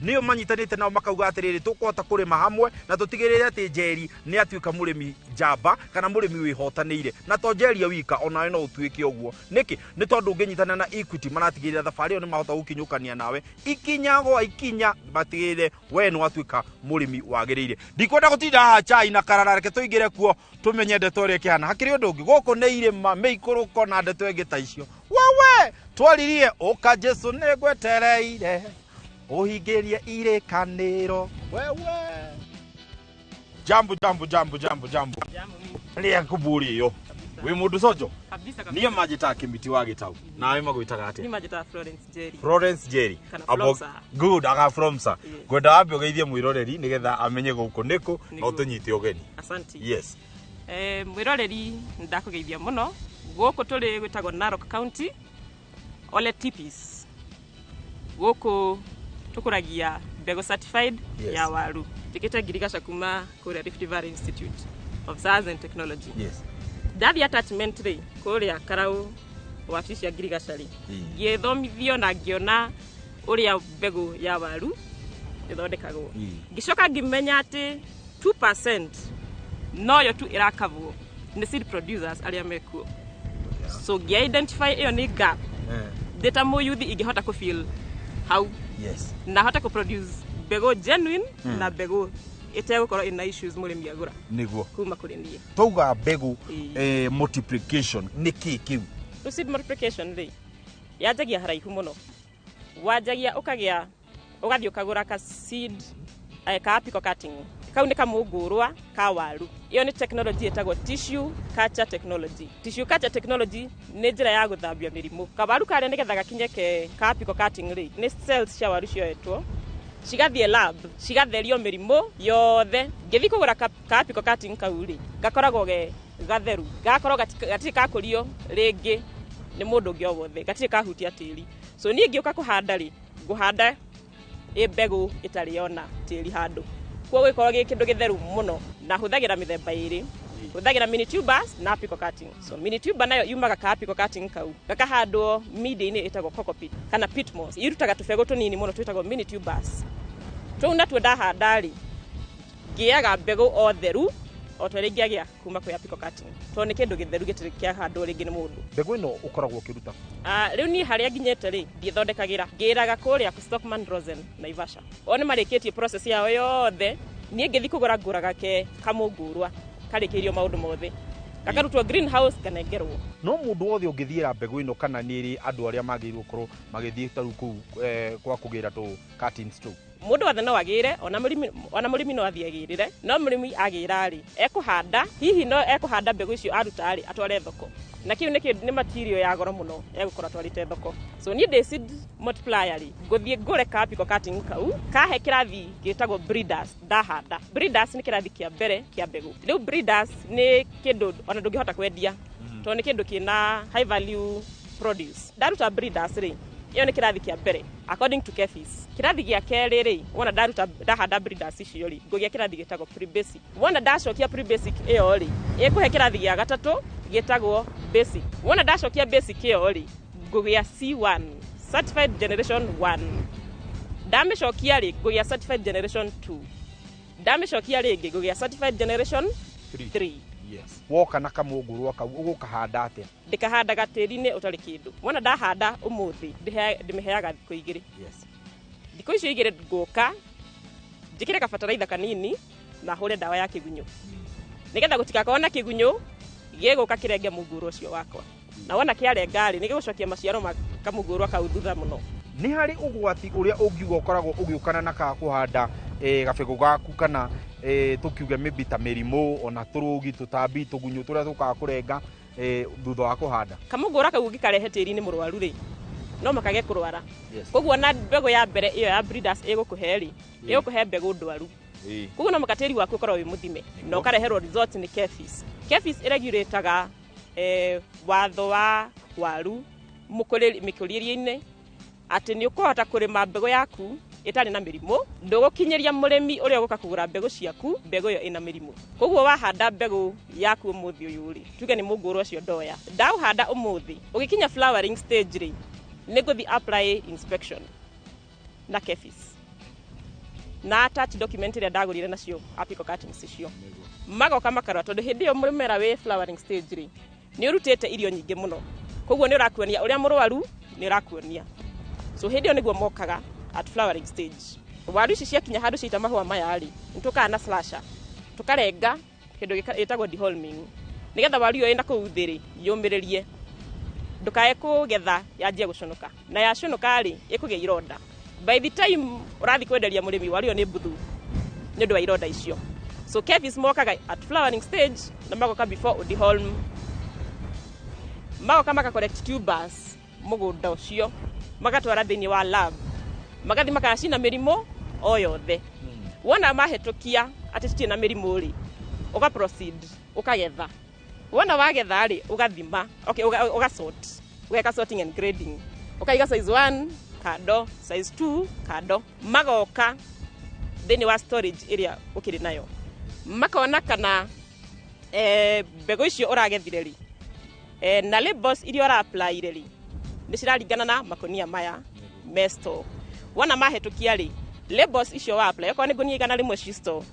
Nĩo manyitanĩte nao makauga atĩrĩrĩ, tũkũhota kũrĩma hamwe na tũtigĩrĩre atĩ Njeri nĩ atuĩka mũrĩmi njamba kana mũrĩmi wĩhotanĩire. Na to Njeri e wika, onawe no ũtuĩke ũguo. Nĩkĩ? Nĩ tondũ ũngĩnyitana na Equity maratigĩrĩra thabarĩ ĩyo nĩ mahota gũkinyũkania nawe ikinya gwa ikinya, matigĩrĩre we nĩ watuĩka mũrĩmi wagĩrĩire. Ndikwenda gũtinda haha chai na karara, reke tũingĩre kuo tũmenye ndeto ĩrĩa ĩkĩhana. Hakĩrĩ ũndũ ũngĩ, gũkũ nĩ irĩma, mĩikũrũko na ndeto ĩngĩ ta icio. Wewe twaririe ũka Jesu nĩ ngwetereire ũhingĩrie irĩkanĩro. Wewe jambo jambo jambo jambo jambo. Jambo mingi. Rĩa kuburi ĩyo Kabisa. wĩ mũndũ cojo. Kabisa kabisa. Niĩ manjĩtaga Kĩmiti wa Gĩtau, nawe magwĩtaga Ni atĩa? majita Florence Jerry. Florence Jerry. Kana Abo- Flomsa. Good, aga Flomsa. Yes. Ngwenda wambe ũgeithie mwĩroreri nĩgetha amenye gũkũ nĩkũ na Nĩguo. ũtũnyite ũgeni. Asante. Yes. Mwiroreri ndakugeithia muno guku turi gwitagwo Narok County, Ole Tipis. Guku tukuragia mbegu certified Yes. ya waru. Njikite ngirigaca kuma kuria Rift Valley Institute of Science and Technology. Yes. Ndathi attachment ri kuria Karau wabici cia ngirigaca ri, ngĩthomithio na ngĩona ũrĩa mbegũ ya waru ĩthondekagwo. Ngĩcoka ngĩmenya atĩ 2% noyo tu ĩrakavwo nĩ seed producers arĩa mekuo, so ngĩ identify ĩyo nĩ gap ndĩ ta mũyuthi ingĩhota kũ fill hau na hote kũ produce mbegũ genuine na mbegũ ĩtegũkorwo ĩna issues mũrĩmi agũra Nĩguo. kuma kũrĩ niĩ. Twauga mbegũ Ĩĩ. Multiplication nĩ kĩ kĩu? Rĩu seed multiplication rĩ, yanjagia haraihu mũno. Wanjagia ũkagĩa ũgathiĩ ũkagũra ka seed ka apical cutting. Kau nĩ kamũngũrwa ka waru. Ĩyo nĩ technology ĩtagwo tissue culture technology. Tissue culture technology nĩ njĩra ya gũthambia mĩrimũ. Kawaru karĩa nĩgetha gakinye ke ka apical cutting rĩ, nĩ cells cia waru cioetwo cigathiĩ lab cigatherio mĩrimũ yothe. Ngĩthiĩ kũgũra ka apical cutting kau rĩ, gakoragwo ge gatheru, gakorwo gatirĩ kakũrio rĩngĩ nĩ mũndũ ũngĩ o wothe, gatirĩ kahutia tĩri. So niĩ ngĩũka kũhanda rĩ, ngũhanda ĩ mbegũ ĩtarĩ yona tĩri handũ, kuo gĩkorwo gĩ kĩndũ gĩtheru mũno. Na hũthagĩra mĩthemba ĩrĩ, hũthagĩra mini tubers na apical cutting. So mini tuber nayo yumaga ka apical cutting kau, gakahandwo media-inĩ ĩtagwo cocopeat kana peat moss. Irutaga tũbegũ tũnini mũno twĩtagwo mini tubers. Tũu natuo ndahanda rĩ, ngĩaga mbegũ o theru o ta ũrĩa ingĩagĩa kuma kwĩ apical cutting, tondũ nĩ kĩndũ gĩtheru gĩtarĩ kĩahandwo rĩngĩ nĩ mũndũ. Mbegũ ĩno ũkoragwo ũkĩruta? Ah, rĩu niĩ harĩa nginyĩte rĩ, ndiĩthondekagĩra, ngĩraga kũrĩa Stockman Rosen Naivasha. O nĩ marĩkĩtie process yao yothe. Niĩ ngĩthiĩ kũgũra, ngũraga ke kamũngũrwa karĩkĩirio maũndũ mothe, gakarutwo greenhouse, kanengerwo. No mũndũ wothe ũngĩthiĩra mbegũ ĩno kana nĩ ĩrĩ andũ arĩa magĩrĩirwo gũkorwo magĩthiĩ ta rĩu kũu kwa kũgĩra tũ cuttings tũu? Mũndũ wothe no agĩre, ona mũrĩmi no athiĩ agĩrĩre. No mũrĩmi agĩra rĩ, ekũhanda hihi no ekũhanda mbegũ icio aruta rĩ, atware thoko, na kĩu nĩ material ya goro mũno egũkorwo atwarĩte thoko. So niĩ ndĩ seed multiplier rĩ, ngũthiĩ ngũre ka apical cutting kau kahe kĩrathi gĩtagwo breeders. Ndahanda breeders, nĩ kĩrathi kĩa mbere kĩa mbegũ. Rĩu breeders nĩ kĩndũ ona ndũngĩhota kwendia tondũ nĩ kĩndũ kĩna high value produce. Ndaruta breeders rĩ, ĩyo nĩ kĩrathi kĩa mbere according to KEPHIS. Kĩrathi gĩa kerĩ rĩ, wona ndaruta ndahanda breeders icio rĩ, ngũgĩa kĩrathi gĩtagwo pre-basic. Wona ndacokia pre-basic ĩyo rĩ, ĩkũhe kĩrathi gĩa gatatũ gĩtagwo basic. Wona ndacokia basic ĩyo rĩ, ngũgĩa C1, certified generation 1. Ndamĩcokia rĩ, ngũgĩa certified generation 2. Ndamĩcokia rĩngĩ, ngũgĩa certified generation 3. Yes. Woka na kamũngũrwa kau ũgũkahanda atĩa? Ndĩkahandaga tĩri-inĩ ũtarĩ kĩndũ. Wona ndahanda ũmũthĩ, ndĩmĩheaga thikũ 2. Thikũ icio 2 ngũka njĩkĩre gabataraitha kanini na hũre ndawa ya kĩgunyũ, nĩgetha gũtigakorwo na kĩgunyũ gĩgũka kĩrenge mũngũrwa ũcio wakwa. Na wona kĩarenga rĩ, nĩ gĩgũcokia maciaro ma kamũngũrwa kau thutha mũno. Nĩ harĩ ũgwati ũrĩa ũngiuga ũkoragwo ũgĩũkana na ka kũhanda gabegũ gaku kana tũkiuge maybe ta mĩrimũ ona tũrũgi, tũtambi, tũgunyũ tũrĩa tũkaga kũrenga thutha wa kũhanda? Kamũngũra kau ũngĩkarehe tĩri-inĩ mũrwaru rĩ, no makage kũrwara. Koguo na mbegũ ya mbere ĩyo ya breeders ĩgũkũhe rĩ, ĩgũkũhe mbegũ ndwaru. Koguo no mũhaka tĩri waku ũkorwo wĩ mũthime na ũkareherwo result nĩ KEPHIS. KEPHIS ĩregulataga watho wa waru mĩkũrĩrie-inĩ atĩ nĩ ũkũhota kũrĩma mbegũ yaku ĩtarĩ na mĩrimũ, ndũgũkinyĩria mũrĩmi ũrĩa ũgũka kũgũra mbegũ ciaku mbegũ ĩyo ĩna mĩrimũ. Koguo wahanda mbegũ yaku ũmũthĩ ũyũ rĩ, tuge nĩ mũngũrũ ũcio ndoya, ndaũhanda ũmũthĩ, ũgĩkinya flowering stage rĩ, nĩ ngũthiĩ apply inspection na KEPHIS. Na attach document ĩrĩa ndagũrire nacio apical cuttings icio. Magoka makarora, tondũ hĩndĩ ĩyo mũmera wĩ flowering stage rĩ, nĩ ũrutĩte irio nyingĩ mũno, koguo nĩ ũrakuonia ũrĩa mũrwaru, nĩ ũrakuonia. So hĩndĩ ĩyo nĩguo mokaga at flowering stage. Waru ici ciakinya handũ ciaita mahũa maya rĩ, nĩ tũkaga na slasher, tũkarenga kĩndũ gĩtagwo deholming, nĩgetha waru ĩyo ĩna kũu thĩ rĩ, yũmĩrĩrie, ndũkae kũgetha yanjie gũcũnũka. Na yacũnũka rĩ, ĩkũgĩa ironda. By the time ũrathiĩ kwenderia mũrĩmi, waru ĩyo nĩ mbuthu nĩ ũndũ wa ironda icio. So Kefis mokaga at flowering stage na magoka before ũdeholm, magoka maka collect tubers mũgũnda ũcio, magatwara thĩinĩ wa lab, magathi makacina mĩrimũ o yothe. Wona mahĩtũkia atĩ citirĩ na mĩrimũ rĩ, ũga proceed ũkagetha. Wona wagetha rĩ, ũgathima, okay, uga sort, ũgeka sorting and grading, ũkaiga size 1 kando, size 2 kando. Magoka thĩinĩ wa storage ĩrĩa ũkĩrĩ nayo, makona kana mbegũ icio ũragethire rĩ, na labels iria ũra apply rĩ, nĩ ciraringana na makonia maya me store. Wona mahĩtũkia rĩ, labels icio wa apply, okorwo nĩ ngũnia 100 ci store,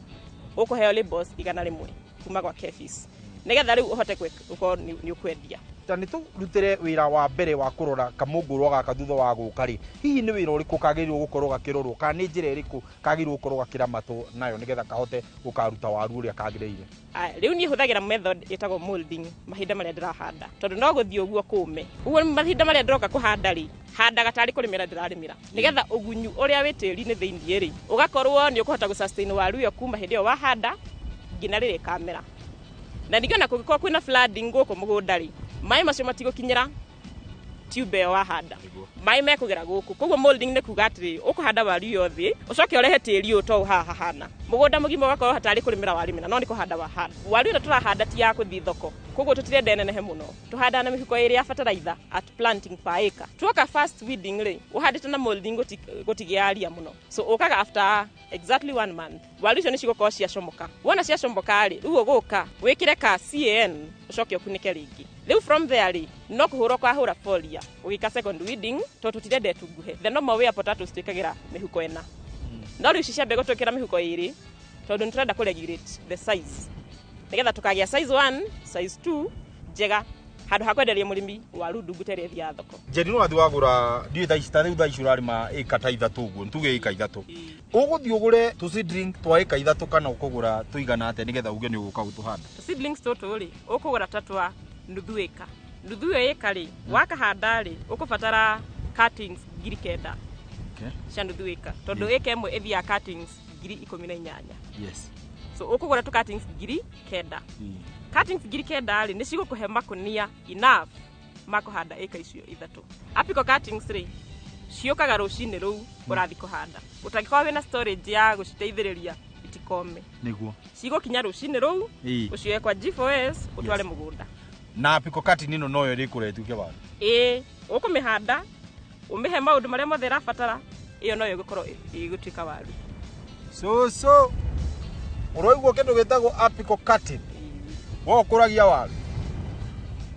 ũkũheo labels 100 kuma gwa Kefis, nĩgetha rĩu ũhote gũkorwo nĩ ũkwendia. Ta nĩ tũrutĩre wĩra wa mbere wa kũrora kamũngũrwa gaka thutha wa gũka rĩ, hihi nĩ wĩra ũrĩkũ kagĩrĩirwo gũkorwo gakĩrorwo, kana nĩ njĩra ĩrĩkũ kagĩrĩirwo gũkorwo gakĩramatwo nayo nĩgetha kahote gũkaruta waru ũrĩa kagĩrĩire? Rĩu niĩ hũthagĩra method ĩtagwo molding mahinda marĩa ndĩrahanda, tondũ no gũthiĩ ũguo kũme ũguo. Mahinda marĩa ndĩroka kũhanda rĩ, handaga tarĩ kũrĩmĩra ndĩrarĩmĩra, nĩgetha ũgunyu ũrĩa wĩ tĩri-inĩ thĩiniĩ rĩ, ũgakorwo nĩ ũkũhota gũ sustain waru ĩyo kuma hĩndĩ ĩyo wahanda nginya rĩrĩa ĩkamera. Na ningĩ ona kũngĩkorwo kwĩna flooding gũkũ mũgũnda rĩ, maĩ macio matigũkinyĩra tube ĩyo wahanda, maĩ mekũgera gũkũ. Koguo molding nĩ kuga atĩrĩ, ũkũhanda waru ĩyo thĩ, ũcoke ũrehe tĩri ũyũ to haha hahana mũgũnda mũgima, ũgakorwo hatarĩ kũrĩmĩra warĩmĩra, no nĩ kũhanda wahanda. Waru ĩno tũrahanda ti ya gũthiĩ thoko, koguo tũtirenda ĩnenehe mũno. Tũhandaga na mĩhuko ĩrĩ ya fertilizer at planting per acre. Tuoka first weeding rĩ, ũhandĩte na molding, gũtigĩa ria mũno, so ũkaga after exactly one month waru icio nĩ cigũkorwo ciacomoka. Wona ciacomoka rĩ, rĩu ũgũka wĩkĩre ka CAN, ũcoke ũkunĩke rĩngĩ. Rĩu from there rĩ, no kũhũra ũkahũra foliar ũgĩka second weeding, tondũ tũtirenda ĩtunguhe. The normal way ya potatoes twĩkagĩra mĩhuko 4, no rĩu ici cia mbegũ twĩkĩra mĩhuko 2, tondũ nĩ tũrenda kũ regulate the size, nĩgetha tũkagĩa size 1, size 2 njega, handũ ha kwenderia mũrĩmi waru ndungu ta ĩrĩa ĩthiaga thoko. Njeri, no wathiĩ wagũra, ndiũĩ thaa ici, ta rĩu thaa ici ũrarĩma ĩka ta 3 ũguo, ntuge ĩka 3, ũgũthiĩ ũgũre tũ seedling twa ĩka 3 kana ũkũgũra tũigana atĩa nĩgetha uge nĩ ũgũka gũtũhanda? Seedlings tũtũ rĩ, ũkũgũra ta twa nuthu ĩka. Nuthu ĩyo ĩka rĩ, wakahanda rĩ, ũkũbatara cuttings 9,000 cia nuthu ĩka, tondũ ĩka ĩmwe ĩthiaga cuttings 18,000. So ũkũgũra tũ cuttings 9,000. Cuttings 9,000 rĩ, nĩ cigũkũhe makũnia enough ma kũhanda ĩka icio 3. Apical cuttings rĩ, ciũkaga rũcinĩ rũu ũrathiĩ kũhanda. Ũtangĩkorwo wĩna storage ya gũciteithĩrĩria itikome, cigũkinya rũcinĩ rũu, ũcioe kwa G4S, ũtware mũgũnda. Na apical cutting ĩno noyo ĩrĩkũra ĩtuĩke waru? Ĩĩ, ũkũmĩhanda, ũmĩhe maũndũ marĩa mothe ĩrabatara, ĩyo noyo ĩgũkorwo ĩgũtuĩka waru. Cũcũ, ũroigua kĩndũ gĩtagwo apical cutting? We ũkũragia waru.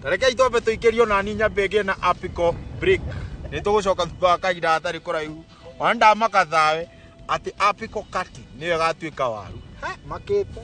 Ta rekei twambe tũikĩrio nani nyambe ngĩe na apical break. Nĩ tũgũcoka thutha wa kahinda gatarĩ kũraihu. Ona ndamaka thawe atĩ apical cutting nĩyo ĩgatuĩka waru. Ha, makĩte.